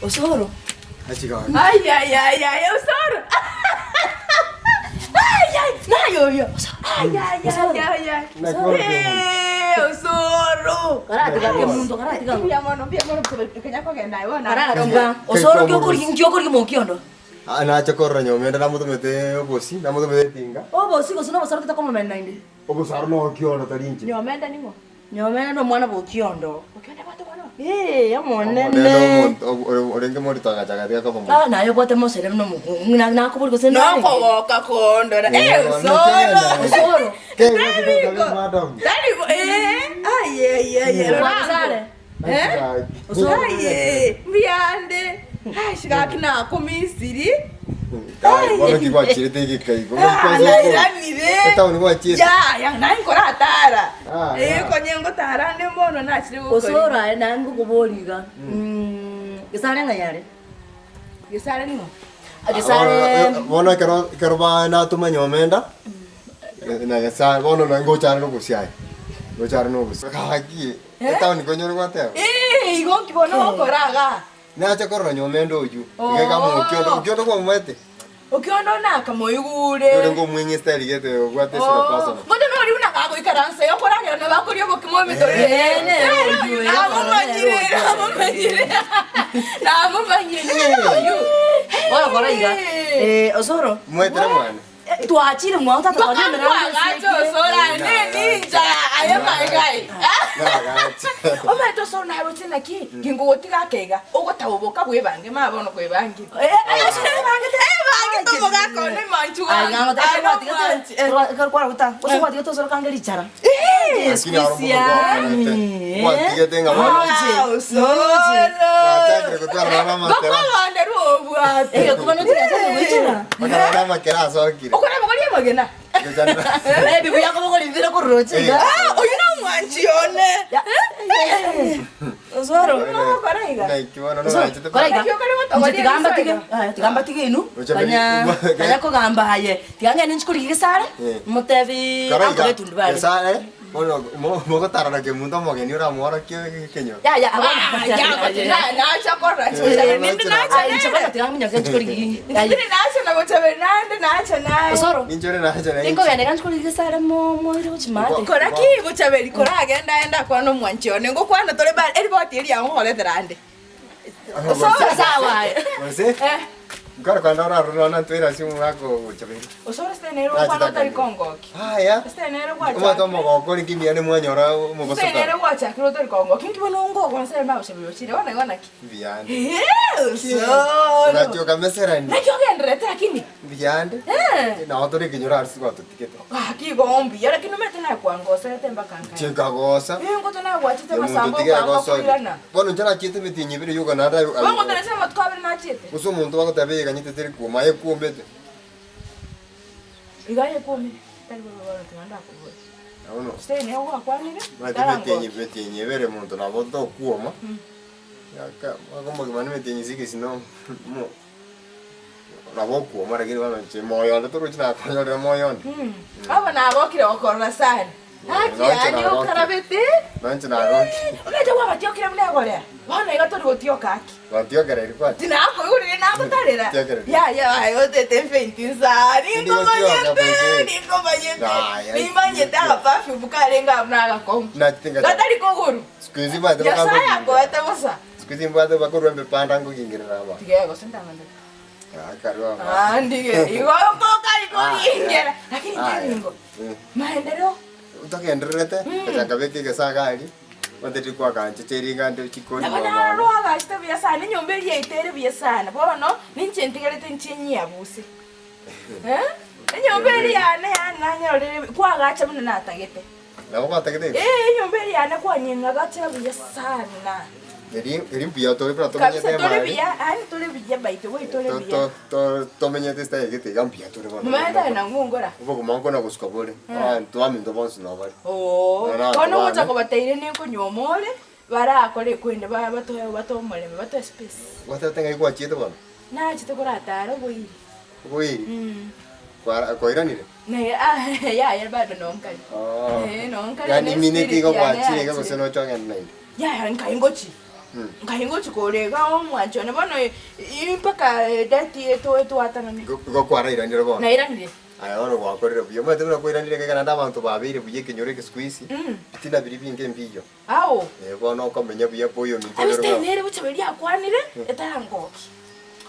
Osoro. Ai ai ai ai Osoro. Ai ai naye oyo. Ai ai ai ai ai. Eh, Osoro. Karatiga kemunto karatiga. Mbuya mono mbuya mono kenya kogenda aye bono. Karatiga. Osoro nki nki okorigi mokiondo. Ah, nache korora nyomenda namotomete obosi, namotomete etinga. Obosi gose nobosaro totakomomena naende. Obosaro nokiondo tari inche. Nyomenda ning'o? Nyomenda nomwana bwa Okiondo. Okiondo abwate omwana obo? Ee, omonene. Omonene omonto o- ore- orenge morito agacha agatiga koba Ah, morito. naye obwate mosere buna omokungu, na- nakoboria gose narenge. Nokogoka kondora. Eh, Eh, bono Osoro. kegenda. Osoro. Kegwa kegwa madam. Tari go eh. Ai ai ai ai. Kwasare. Eh? Osoro. Aye, mbuyande. Ai, shigaki nakomisiri. Kai, bono ki gwachirete egeka igo. Ah, nairanire. Etaoni gwachire. Ya, ya, naye nkoratara. Ah, Eh, ya. konye ngotara nde bono nachire gokora. Osoro aye naye ngokoboria iga. Mm, Gesare ng'ai are? Gesare ning'o? Gesare Bono ekero ekero ba natoma nyomenda, na Nyasaye bono naye ngochare na obosio aye, ngochare na obosio. Gaki, etaoni konyore gwateba. Eh, igo nki bono ogokora igaa? Nache korora nyomenda oyio, Oo. iga kama okiondo, okiondo kwamomanyete? Okiondo nakamoigure. Orenge omweng'e style gete obwate esura personal. Ngote nori buna gagoikaransa iga okoragera nabo akoria obokima omitore. Eh, nere oyio, eh, Namomanyire, nere oyio. namomanyire. Namomanyire nere oyio. Bono kora iga. Eh, Osoro. Mwetere mwane. Twachire mwao tata Mpaka kore emerango nkwagacha osoro aye ne ninja aye my guy. Nagacha. Omanyete osoro naroche naki gingogotiga ake iga ogotaoboka bwebange mama bono kwebangire. Ebangete omogaka one manchu wangu. Aye nomwanchi. Gose osoro kange richara. Lakini aro mogogokerete. Gwatigete ng'a bono. Ah, osoro. Nachakire gotwara naro amakera. Gokobonde rwobwate. Egekuba notigacha goichora. Mpaka naro amakera asokire. Okorabogoria amagena. Gochana- Ebi buya kobogoria bire kororoche iga. Ah, oyo nomwanchi one. Osoro. Ogokora iga. Naki bono noranchete Kora iga. Naki okore gotogoria Inche tigamba ebisoiga. tige. Aya, tigamba tige inu. Ocha Kanya beri- kanya kogamba aye. Tiga ng'ende inche korigia gesare. Eh. Motebi Kora iga, akore etundubari. Gesare, bono mo- mogotarana kemunto omogeni oramworokie ekenyoro. Ya ya Ah, ya, but na- nacha korora Eh, chichaberi ninde nacha nacha Aye, inche nere. bono tiga minyoke inche korigia. Aye. Ninde nacha na gochaberi nande nacha naye. Osoro. Ninche ore nacha na inche. Tinkogenda iga inche korigia gesare mo moire gochia maate. Kora ki gochaberi koragenda enda kwana omwanchi one ngokwana tore ba eriboti eria nkogoretera ande. Osoro. Sawa aye. Gose, nkore kwenda orarore nonya ntwaire ase omogaka ogochaberi. Osoro site nere okwana otari kongoki. Aya, Site nere omanyete gwachakire. omogoko ore kimia nimwanyora Site nere omogosoka. gwachakire otari kongoki. Inki bono ngogonsa ere magochaberi ochire bono igo naki. Mbuyande. Eeh osoro. Ogachia okameserani. Naki ogendererete lakini? Mbuyande. Eh. Nabo tore ekenyoro aria gwatotigete. Gaki igo mbuya lakini omanyete naye kwangoserete mpaka nkaenda. Chikagosa. Ee ngoto nagwachete Omonto amasambo tiga okanga agosoria. koirana. Bono inche nachiete emetienyi ebere yoka naende aye- Bono ngoto nache amatuko abere nachiete. Gose omonto bagoteba eyeganyete teri kuoma, aye kwomete. Iga aye kwomire, tari bobe bono tiga ndakobore. Bono Gose nigo gwakwanire, omanyete tarangokia. emetienyi emetienyi ebere monto nabo tokwoma, aka omwaka omogima na emetienyi sigisi no mo nabo okwoma lakini bono inche moyo onde torochi nakonyorire moyo onde. Aba nagokire gokorora sana. Haki Noche yaani nagokire. okarabete. Noche nagokire. Omanyete gwabatiokire buna egorea. Bono iga tori gotioka aki. Gwatiokereiri kwati? Tinakoigurire nagotarera. Tiokereria. Yaya aye otete mfaint nsaa. Tindi gotioka Ninkomanyete, bebe. ninkomanyete. Aya, Nimanyete aga perfume karenge abwo nagakong'u. Nachete ngacha- Gatari koguru. Siku hizi mbwate Nyasaye bakangogingerera. akoete bosa. Siku hizi mbwate bakorwa emepanda ngogingerera aba. Tiga gose ndamanyete. Ah, karua aba. Ah, ndige. Igo okoka ikogingera. Lakini Aya. teningo. Eh. Maendeleo. Togendererete, gochaka beka egesaga aria, otari koagancha chiringande chikoni Nabo mono naro mono. rwagachete buya sana, enyomba eria yaito ere buya sana, bono ninche ntigarete inche nyiabuse. Eh? Enyomba eria yane yaani nanyorire kwagacha buna natagete. Nabo gwatagete igo? Eh, enyomba eria yane kwanyeng'agachera buya sana. Eri eri mbuya tore buna tomenyete Kabisa tore emari. buya, yaani tore buya by the way tore To- buya. to- to- tomenyete style gete iga mbuya tore bono. Momanyete aye nang'o ngora? Obogima nkona gosuka bore, abanto baminto bonsi nabo bare. Oo, Naro bono abanto ogocha bane. kobateire ninkonywa omore, barakore ekwende ba- batoe batoe omorembe, batoe space. Gwatebete ng'ai gwachiete bono? Nachete koratara oboiri. Oboiri? Mm. Kwara kwairanire? Ne ah yaya bado nonkare. Oh. Eh, nonkare Yaani ne imineti spirit igo yane gwachire iga gose yachire. noche ogende naende? Yaya nkai ngochi. Nkai ngochi kore iga omwanchi one bono i mpaka edate eto etwatanane. Igo igo kwarairanire bono? Nairanire. Aye bono gwakorire buya. Omanyete buna kwairanire iga naende abanto babeire buya ekenyoro eke siku hizi, ebitina biria binge mbiyo. Ao. Eh, bono okomenya buya pa oyominto Abeste ekero nere bocha riria akwanire etarangoki.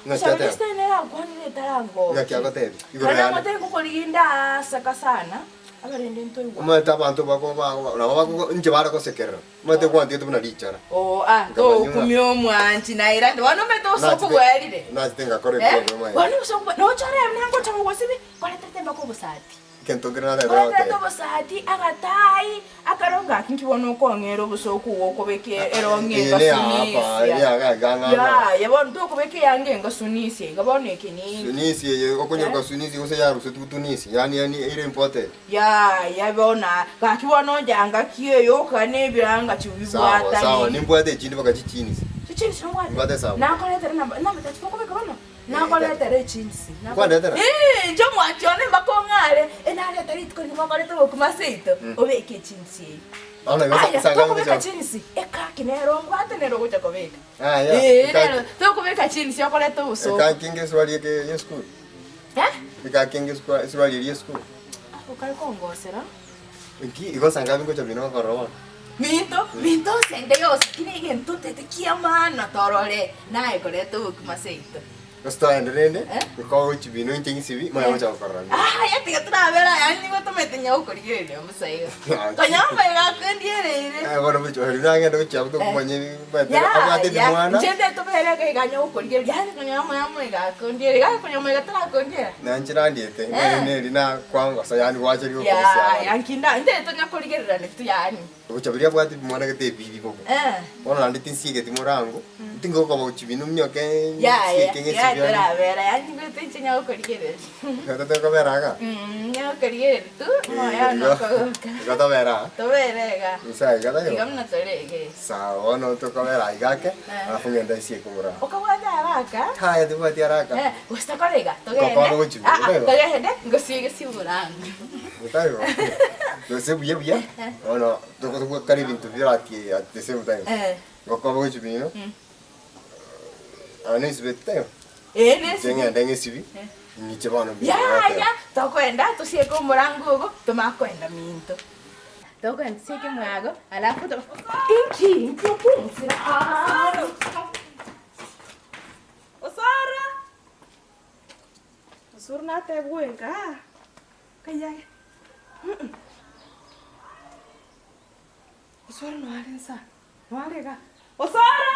Ng'aki Bocha ateba? Abeste nere akwanire etarangoki. Ng'aki agotebia? Igoro Kare yane. namotebia ngokorigia inde aaseka sana, abarende ntoigwa. Omanyete abanto bako ba nabo bako inche bare gosekerera. Omanyete gwantigete buna richara. Oo ah, Nkamanya ng'a- tokumia omwanchi nairande. Bono omanyete Nachete- osokobwerire. nachete ngakora Eh? ebibe omanyete. Bono osokobwa nochore nangocha gogosibia, koretete mpaka obosati. Egento nkere natebire Koretete goteba. obosati, agatai, akarongo gaki nki bono okong'era obosooku igo okobeka erong'i Eye ne apa, engasunisia. eye aga iga ng'a ng'a. Yaya bono tokobeka eyanga engasunisia iga bono eke ninki? Sunisia eye okonyeruka sunisia gose yarusetwe tunisia yaani yaani ere imported. Yaya bono aa gaki bono onjanga ki eye okane ebiranga Sawa sawa chibibwatani. nimbwate echinde mpaka chichinisi. Chichinisi nobwate? Nimbwate esabuni. Nakoretera namba namba tari tokobeka bono? Nakoretera echinsi. Nkwandetere? Ee, inche omwanchi one mpaka ong'are, enareta rituko rimo nkorete obokima seito, obeke echinsi eyio. Bono igo Aya, sanga tokobeka ngocha. chinsi, ekaki nero ombwate nero ogocha kobeka. Aya, Ee, ekaki. nero, tokobeka chinsi okoreta obosooku. Ekaki nge esuruari eke ye esukuru. Eh? Ekaki nge esuruari eria esukuru. Okare kongosera. Inki igo saa ngapi ngocha bino gokorora bono? Minto, minto osende yonsi kera egento otete kia maana torore naye koreta obokima seito. Gose toende rende, Eh? nkogochi bino inche ng'isibi, manya gocha gokorora bino. Aya tiga torabere aya nigo tomanyete nyagokorigereria bosa iga. Konya omaiga akondiereire. Eh, bono gochi ori nagende gochia abwo tokomanya ebi omanyete Ya, abwate ya, ebimwana. inche nde tobere iga iga nyagokorigereria yaani konya omoyo omaiga akondiereire, iga konya omaiga tarakondierera. Nanche nandiete, Eh. nere neri nakwangosa yaani gwacheria Ya, okobosia ya nkinda, nde tonyakorigererania tu yaani. Gocha biria abwate ebimwana gete ebibi bobe. Eh. Bono naende tinsiegeti morango, tingokoba gochia bino minyoke Yaya, nsieke ng'esi yaya biane. torabera, yaani ngote inche nyagokorigereria. Igo tokobera iga? Nyagokorigereria tu, moyo one Igo okogoka. igo tobera aa? Tobere iga. Inse iga taibo? Iga buna tore iga eye. Sawa, bono tokobera iga ake, Eh. alafu ng'ende nsieke omorango. Okabwate haraka? Yaya tibwati haraka. Eh, gose tokore iga, togende. Ngokora gochia bino, Ah, ah, taibo? togende, ngosiege ase omorango. Taibo? Gose buya buya, bono togokora ebinto biratie at the same time. Eh. Ngokoba gochia bino, aa nesibeti taibo? Ee, Inche nesibi. ng'ende ng'esibi, ng'iche bono mbuya Yaya, goteba. tokoenda tosieke omorango ogo, tomanye koenda minto. Tokoenda tosieke mwago, alafu to inki inki okong'usera aah. Osoro! Osoro natebwa oenka kaiage Osoro noare nsa, noare igaa. Osoro!